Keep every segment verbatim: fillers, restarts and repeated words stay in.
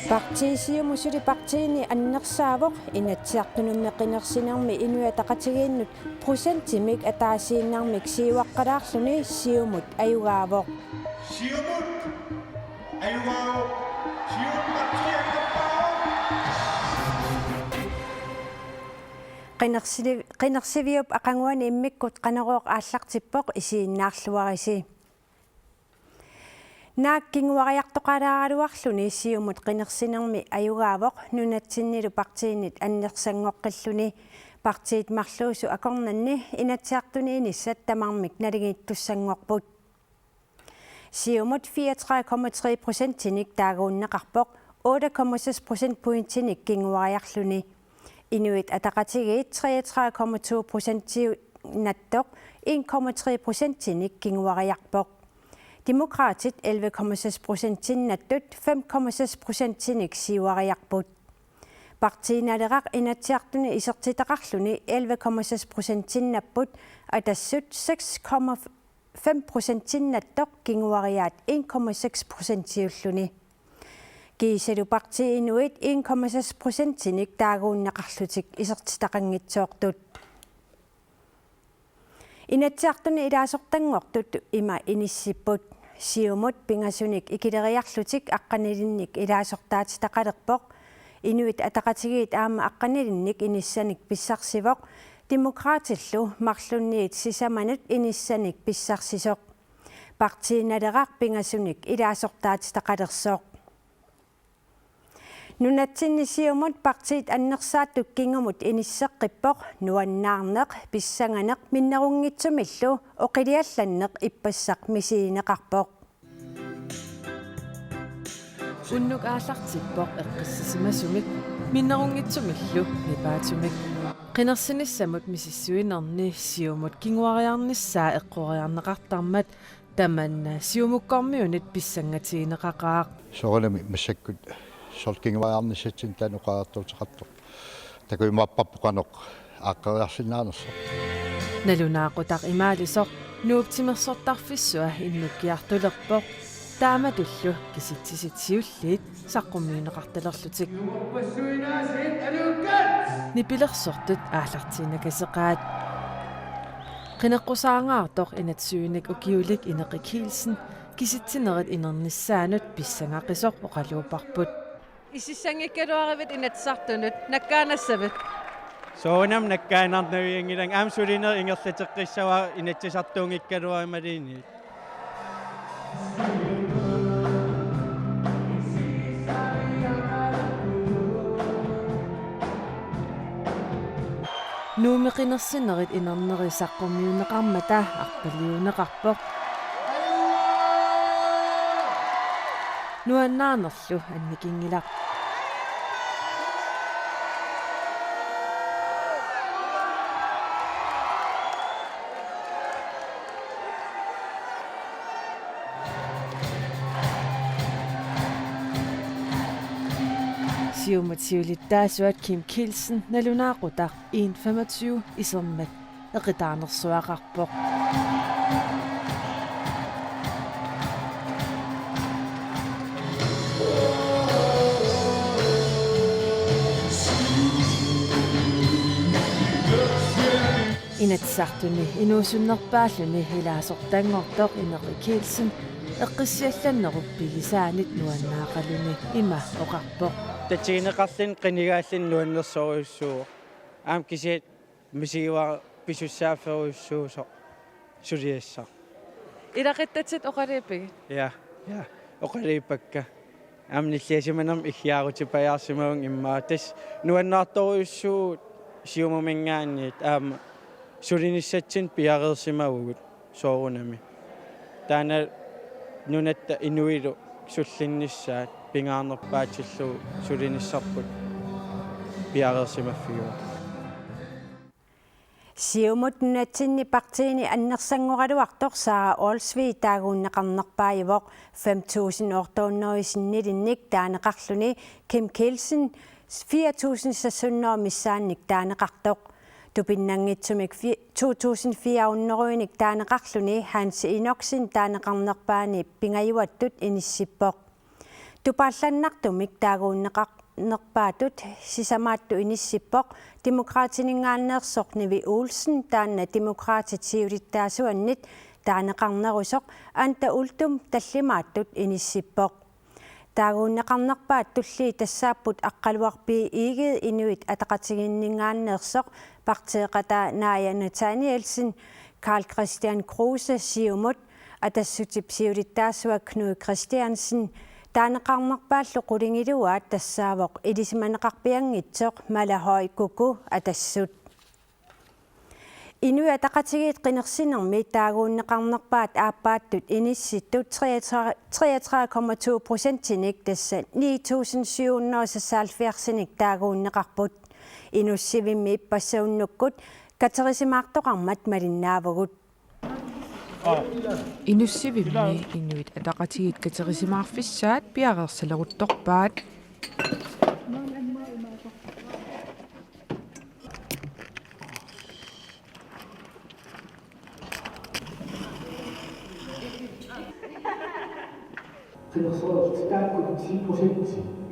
Partii Siumut suli partiini annersaavoq, Inatsisartunummi qinersinermi Inuit Ataqatigiinnut procentimik ataasiinnarmik siuaqqalaarluni Siumut ajugaavoq. Siumut ajugaavoq. Siumut partiianngorpaavoq. Qinersivi-, qinersiviup aqaguani immikkut Qanorooq aallartippoq, isiginnaarluarisi. Naak kinguariartoqalaaraluarluni Siumut qinersinermi ajugaavoq nunatsinnilu partiinit annersanngoqqilluni. Partiit marluusut akornanni Inatsisartuni inissat tamarmik naligiittussanngorput. Siumut fireogtredive komma tre procentinik taaguunneqarpoq, otte komma seks procentpointinik kinguariarluni. Inuit Ataqatigiit treogtredive komma to procentiinnattoq, en komma tre procentinik kinguariarpoq. Demokraatit elleve komma seks procentiinnattut fem komma seks procentinik siuariarput. Partii Naleraq Inatsisartuni isertitaqarluni elleve komma seks procentiinnapput, Atassut seks komma fem procentiinnattoq kinguariaat en komma seks procentiulluni. Kiisalu partii Inuit en komma seks procentinik taaguunneqarlutik isertitaqanngitsoortut. Inatsisartuni ilaasortanngortut ima inissipput. Siumut pingasunik ikileriarlutik aqqanilinnik ilaasortaatitaqalerpoq. Inuit Ataqatigiit aamma aqqanilinnik inissanik pissarsivoq. Demokraatillu marlunniit sisamanut inissanik pissarsisoq. Partii Naleraq pingasunik ilaasortaatitaqalersoq. Nunatsinni Siumut partiit annersaattut kingumut inisseqqippoq, nuannaarneq, pissanganeq minnerunngitsumillu oqiliallanneq ippassaq misigineqarpoq. Unnuk aallartippoq eqqissisimasumik minnerunngitsumillu nipaatumik. Qinersinissamut misissuinerni Siumut kinguariarnissaa eqqoriarneqartarmat tamanna Siumukkormiunit pissangatigineqaqaaq. Soorunami massakkut soorlu kinguariarnissatsinni taanna oqariartuuteqartoq. Takujumaarparput qanoq aaqqeriarsinnaanersoq. Nalunaaqutaq imaalisoq Nuup timersortarfissua innukkiartulerpoq. Taamatullu kisitsisit siulliit saqqummiunneqartalerlutik. Nipilersortut aallartiinnakaseqaat. Qineqqusaangaartoq inatsisinik ukiulik Ineqi Kielsen kisitsinerit inernissaanut pissangaqisoq oqaluuparput. Isissanngikkaluaravit Inatsisartunut, nakkaannassavit? Soorunami nakkaannarnavianngilanga, aamma sulineq ingerlateqqissavara Inatsisartuunngikkaluaruma imaluunniit. Nuummi qinersinerit inerneri saqqummiunneqarmata arpaliuunneqarpoq. Nuannaarnerlu annikinngilaq. Siumut siulittaasuat Kim Kielsen nalunaaqutaq en femogtyve isermat eqitaanersuaqarpoq. Inatsisartuni inuusunnerpaalluni ilaasortanngortoq Ineqi Kielsen eqqissiallannerup pigisaanit nuannaaqaluni ima oqarpoq. Tatigineqarluni qinigaalluni nuannersorujussuuvoq. Aamma kisianni misigivara pisussaafferujussuusoq suliassaq. Ilaquttatit oqaluuppigit? Ja, ja. Oqaluuppakka. Aamma nilliasimanermik iggiarutipajaarsimavunga immaqa. Tassa nuannaartorujussuuvoq Siumuminngaanniit aamma sulinissatsinnut piareersimavugut soorunami. Taanna nunatta inuilu sullinnissaat pingaarnerpaatillugit sulinissarput piareersimaffigaara. Siumut nunatsinni partiini annersanngoraluartoq Sara Olsvig taaguunneqarnerpaajuvoq, fem tusind otte hundrede sinnilinnik taaneqarluni Kim Kielsen fire tusind seks hundrede missaannik taaneqartoq. Tupinnanngitsumik fi-, to tusind fire hundrede-inik taaneqarluni Hans Enoksen taaneqarnerpaani pingajuattut inissippoq. Tupaallannartumik taaguunneqarnerpaatut sisamaattut inissippoq Demokraatininngaanneersoq Nivi Olsen, taanna Demokraatit siulittaasuannit taaneqarnerusoq Anda Uldum tallimaattut inissippoq. Taaguunneqarnerpaat tulliit tassaapput Aqqaluaq B. Egede Inuit Ataqatigiinninngaanneersoq, partiiqataa Naaja Nathanielsen, Karl-Kristian Kruse Siumut, Atassutip siulittaasua Knud Kristiansen, taaneqarnerpaallu qulingiluaat tassaavoq ilisimaneqarpianngitsoq Mala Høy Kúko Atassut. Inuit Ataqatigiit qinersinermi taaguunneqarnerpaat aappaattut inissittut treogtredive komma to procentinik, tassa ni tusind syv hundrede og seksoghalvfjerdsinik, taaguunneqarput. Inussivimmi ippassaq unnukkut katerisimaartoqarmat malinnaavugut. Inussivimmi Inuit Ataqatigiit katerisimaarfissaat piareersaleruttorpaat.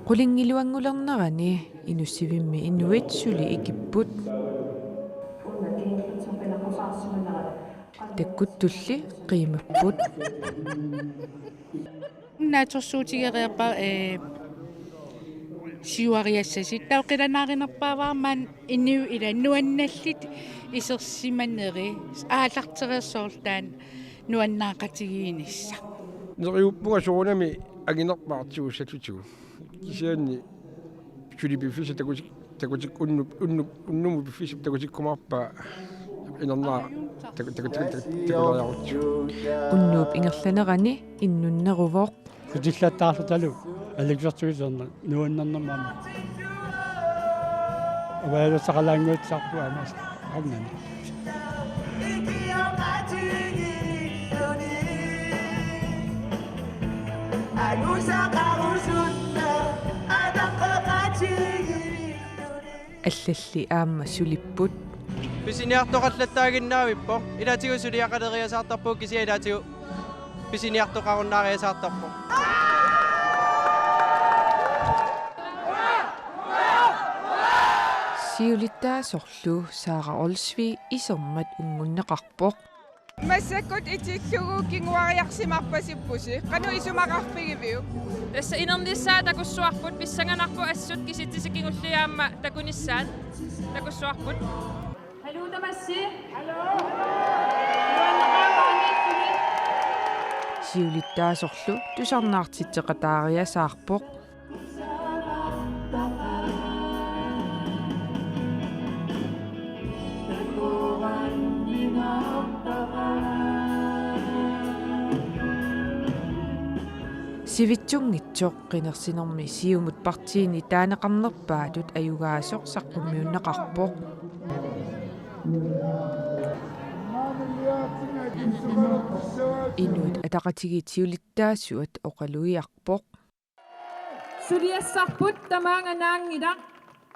Qulingiluanngulernerani Inussivimmi inuit suli ikipput. Takkuttulli qiimapput. Naatsorsuutigereerpara, ee, siuariassasi. Taava qilanaarinerpaavara maani inuit ila nuannallit isersimaneri aallartereersoorlutik taanna nuannaaqatigiinnissaq. Neriuppunga soorunami anginerpaaq tigussatutigut. Kisianni suli piffissaq takutik-, takutik-, unnup-, unnup-, unnumut piffissap takutikkumaarpaa inernera taku-, taku-, taku-, taku-, takulaariarutsi. Unnuup ingerlanerani innunneruvoq. Kutillattaarlutalu aliksersuiserneq nuannernermut aamma. Avajalussaqalaannguatsiarput aamma arnani. Allalli aamma sulipput. Pisiniartoqallattaaginnaavippoq. Ilaatigut suliaqaleriasaartarpugut, kisianni ilaatigut pisiniartoqarunnaariasaartarpoq. Siulittaasorlu Sara Olsvig isermat unngunneqarpoq. Massakkut itillugu kinguariarsimarpasippusi. Qanoq isumaqarfigiviuk? Tassa inernissaa takussuarput, pissanganarpoq assut kisitsisit kingulliit aamma takunissaat. Takussuarput. Hallo, tamassi. Hallo. Siulittaasorlu tusarnaartitseqataariasaarpoq. Sivitsunngitsoq qinersinermi Siumut partiini taaneqarnerpaatut ajugaasoq saqqummiunneqarpoq. Inuit Ataqatigiit siulittaasuat oqalugiarpoq. Suliassarput tamaanga naanngilaq,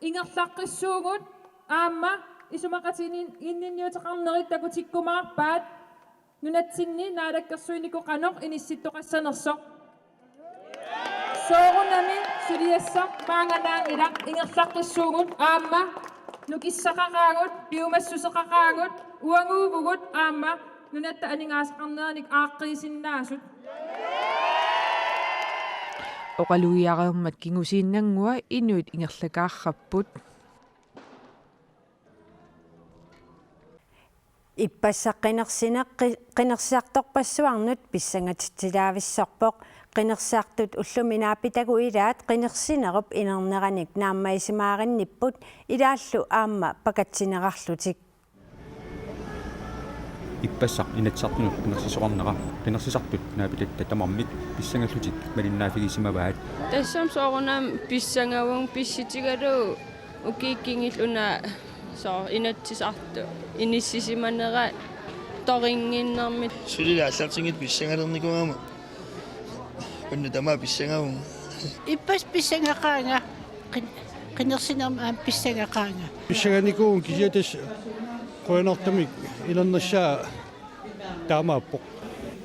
ingerlaqqissuugut aamma isumaqatigiinninniuteqarnerit takutikkumaarpaat nunatsinni naalakkersuinikkut qanoq inissittoqassanersoq. Soorunami suliassaq maanga naanngilaq, ingerlaqqissuugut aamma nukissaqaqaagut, piumassuseqaqaagut, uaguuvugut aamma nunatta aningaasaqarneranik aaqqiisinnaasut. Oqalugiareermat kingusiinnanngua inuit ingerlakaarrapput. Ippassaq qinersineq qi-, qinersisartorpassuarnut pissangatitsilaavissorpoq. Qinersisartut ullumi naapitagut ilaat qinersinerup inerneranik naammagisimaarinnipput, ilaallu aamma pakatsinerarlutik. Ippassaq Inatsisartunut qinersisoqarnera qinersisartut naapitatta tamarmik pissangallutik malinnaaffigisimavaat. Tassami soorunami pissangavunga pissutigalugu ukiut kingulliit una soorlu Inatsisartut inissisimanera torinnginnermik. Suli aallartinngitsoq pissangalernikuugama. Unnuaq tamaat pissangavunga. Ippassaq pissangaqaanga. Qin-, Qinersinermi aamma pissanngaqaanga. Pissanganikuuvunga kisianni tassa qujanartumik inernissaa taamaappoq.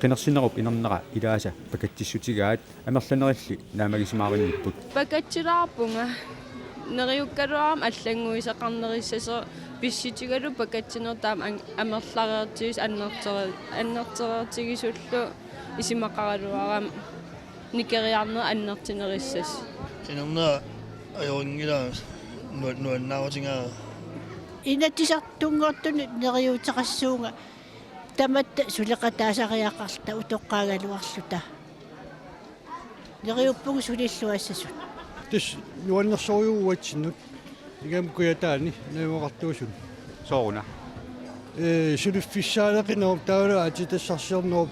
Qinersinerup inernera ilaasa pakatsissutigaat amerlanerilli naammagisimaarinnipput. Pakatsilaarpunga. Neriukkaluarama allannguisoqarnerissasoq pissutigalugu pakatsineq taama an-, amerlareertigisoq annertere-, annertereertigisullu isumaqaraluarama nikeriarneq annertunerussasoq. Inernera ajorinngilaa nu-, nuannaarutigaara. Inatsisartunngortunut neriuuteqassuunga tamatta suleqataasariaqarluta utoqqaagaluarluta. Neriuppunga sulilluassasut. Tassa nuannersorujuuvoq uatsinnut. Ingammik Kujataani najugaqartuusut. Sooruna? Ee, suliffissaaleqinerup taavalu aatsitassarsiornerup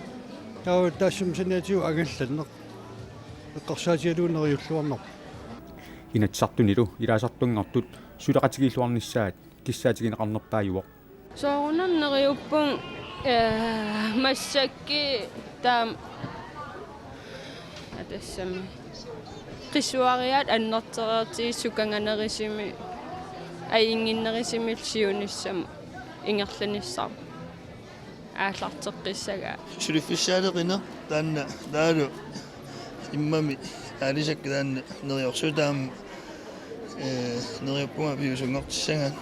taava taassuma saniatigut angallanneq. Eqqarsaatigalugu neriulluarnarpoq. Inatsisartunilu ilaasartunngortut suleqatigiilluarnissaat kissaatigineqarnerpaajuvoq. Soorunami neriuppunga, ee, massakkut taama atassami qisuariaat annertereertigisoq sukanganerusumik ajunnginnerusumillu siunissamut ingerlanissarput aallarteqqissagaa. Suliffissaaleqineq taanna taavalu immami aalisakkat taanna neriorsuutaammat, ee, neriuppunga piviusunngortissagaat,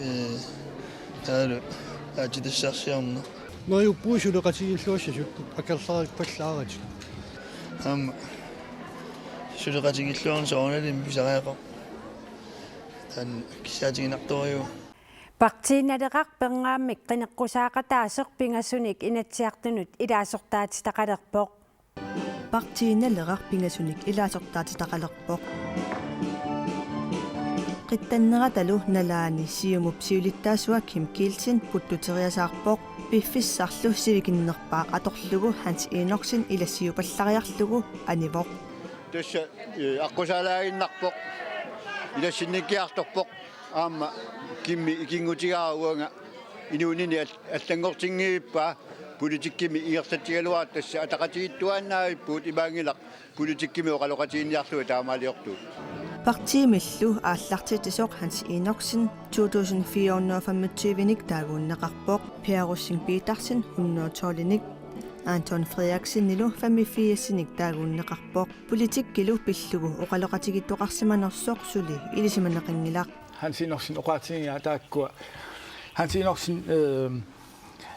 ee, taavalu aatsitassarsiorneq. Neriuppunga suleqatigiilluassasut akerleriippallaaratik. Aamma suleqatigiilluarneq soorunalimi pisariaqarpoq. Taanna kissaatiginartorujuuvoq. Partii Naleraq pernaammik qineqqusaaqataasoq pingasunik Inatsisartunut ilaasortaatitaqalerpoq. Partii Naleraq pingasunik ilaasortaatitaqalerpoq. Qittanneratalu nalaani Siumup siulittaasua Kim Kielsen puttuteriasaarpoq. Piffissarlu sivikinnerpaaq atorlugu Hans Enoksen ilassiupallariarlugu anivoq. Tassa, ee, aqqusaalaaginnarpoq. Ilassinnikkiartorpoq. Aamma Kimmi ikinngutigaara uanga inuunini al-, allanngortinngivippaa, politikkimi ingerlatsigaluartoq tassa ataqatigiittuaannavippugut, imaanngilaq politikkimi oqaloqatigiinniarlugit taamaaliortugut. Partiimillu aallartitsisoq Hans Enoksen to tusind fire hundrede og femogtyve-nik taaguunneqarpoq, Per Rosing Petersen hundrede og tolv-inik, Anton Frederiksenilu femogfirs-inik taaguunneqarpoq. Politikkilu pillugu oqaloqatigiittoqarsimanersoq suli ilisimaneqanngilaq. Hans Enoksen oqaatigigaa taakkua. Hans Enoksen, øh,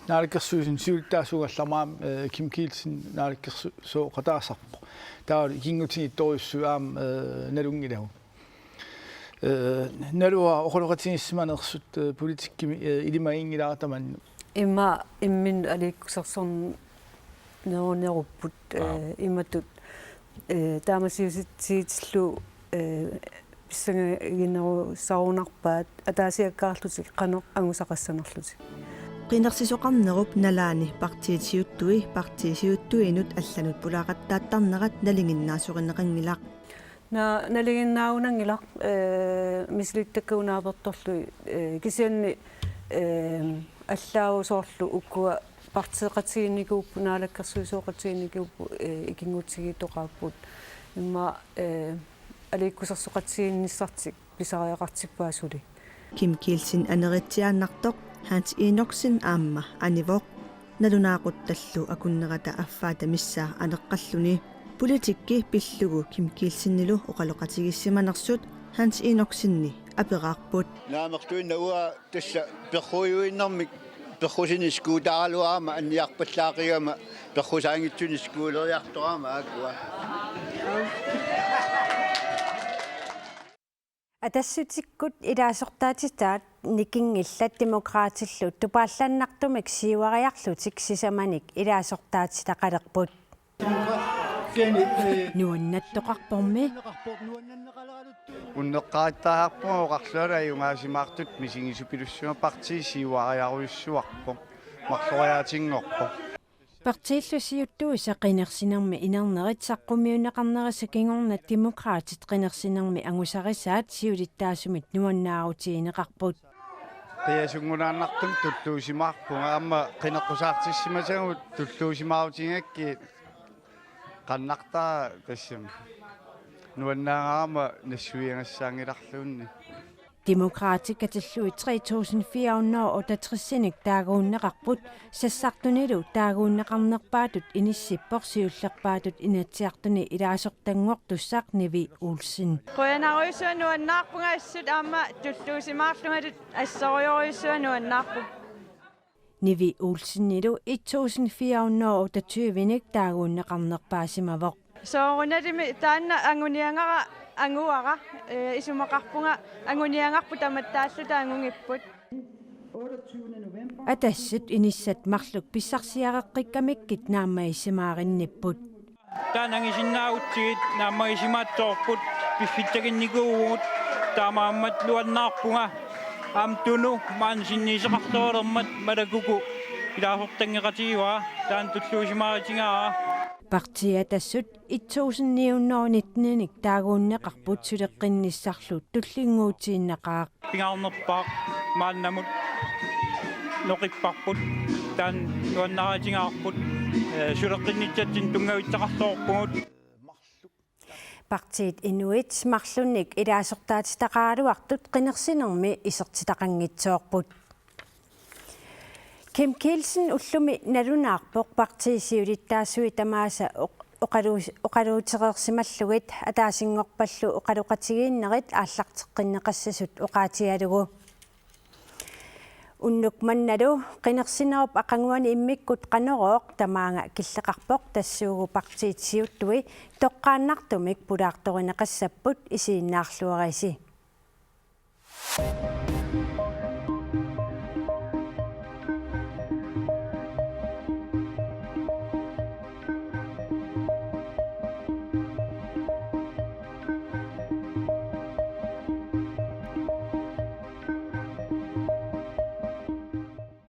naalakkersuisuni siulittaasuugallarmat, øh, Kim Kielsen naalakkersu-, -suuqataasarpoq. Taavalu ikinngutigiittorujussuit aamma, øh, nalunngilagut. Øh, naluara oqaloqatigiissimanersut, øh, politikkimi, øh, ilimaginngilara tamanna. Ima imminnut aliikkusersornerunerupput, aap, øh, imatut, øh, taamasiusitsiitillu, øh, pissangaginerusarunarpaat ataasiakkaarlutik qanoq angusaqassanerlutik. Qinersisoqarnerup nalaani partiit siuttui partiit siuttuinut allanut pulaaqattaattarnerat nalinginnaasorineqanngilaq. Na-, nalinginnaagunanngilaq, ee, misilittakkagut naapertorlugit, ee, kisianni, ee, allaat soorlu ukua partiiqatigiinnikuupput, naalakkersuisooqatigiinnikuupput, ee, ikinngutigiittoqaapput. Immaqa, ee, aliikkusersoqatigiinnissartik pisariaqartippaat suli. Kim Kielsen aneritsiaannartoq Hans Enoksen aamma anivoq. Nalunaaquttallu akunnerata affaata missaa aneqqalluni. Politikki pillugu Kim Kielsenilu oqaloqatigiissimanersut Hans Enoksenip aperaarput. Naamertuinnaq uanga tassa perruiuinnarmik perrusinik skuutaraluarama anniarpallaaqigama perrusaanngitsunik skuuleriartorama aakkua. Atassutikkut ilaasortaatitaat nikinngillat Demokraatillu tupaallannartumik siuariarlutik sisamanik ilaasortaatitaqalerput. Nuannattoqarpormi. Unneqqarittariaqarpunga oqarlunga ajugaasimaartut misigisupillugu partiit siuariarujussuarput marloriaatinngorpoq. Partiillu siuttuisa qinersinermi inernerit saqqummiunneqarnerisa kingorna Demokraatit qinersinermi angusarisaat siulittaasumit nuannaarutigineqarput. Qiasunngunaannartumik tulluusimaarpunga aamma qineqqusaartissimasagut tulluusimaarutigigakkit qannartaa tassami. Nuannaaraama nassuiagassaanngilarluunniit. Demokraatit katillugit tre tusind fire hundrede og otteogtresinik taaguunneqarput, sassartunilu taaguunneqarnerpaatut inissippoq siullerpaatut Inatsisartuni ilaasortanngortussaq Nivi Olsen. Qujanarujussuaq, nuannaarpunga assut aamma tulluusimaarlungalu, assorujorujussuaq nuannaarpunga. Nivi Olsenilu et tusind fire hundrede og otteogtyvenik taaguunneqarnerpaasimavoq. Soorunalimi taanna anguniagara anguara, ee, isumaqarpunga anguniagarput tamattaalluta angugipput. Atassut inissat marluk pissarsiareqqikkamikkit naammagisimaarinnipput. Taanna angisinnaagutsigu naammagisimaatsoorput, piffissaginnikuuvugut, taamaammat nuannaarpunga aamma Tunu maani sinniiseqartoralermat Malakuku ilaasortanngeqatigivara, taanna tulluusimaarutigaara. Partiit Atassut et tusind ni hundrede og nittenik taaguunneqarput suleqqinnissarlu tullinnguutiinnaqaaq. Pingaarnerpaaq maannamut noqipparput, taanna nuannaarutigaarput, ee, suleqqinnissatsinnik tunngavissaqartoorpugut. Partiit Inuit marlunnik ilaasortaatitaqaraluartut qinersinermi isertitaqanngitsoorput. Kim Kielsen ullumi nalunaarpoq partiit siulittaasuat tamaasa oq-, oqaluus-, oqaluutereersimallugit ataasinngorpallu oqaloqatigiinnerit aallarteqqinneqassasut oqaatigalugu. Unnuk mannalu qinersinerup aqaguani immikkut Qanorooq tamaanga killeqarpoq, tassuugu partiit siuttui toqqaannartumik pulaartorineqassapput, isiginnaarluarisi.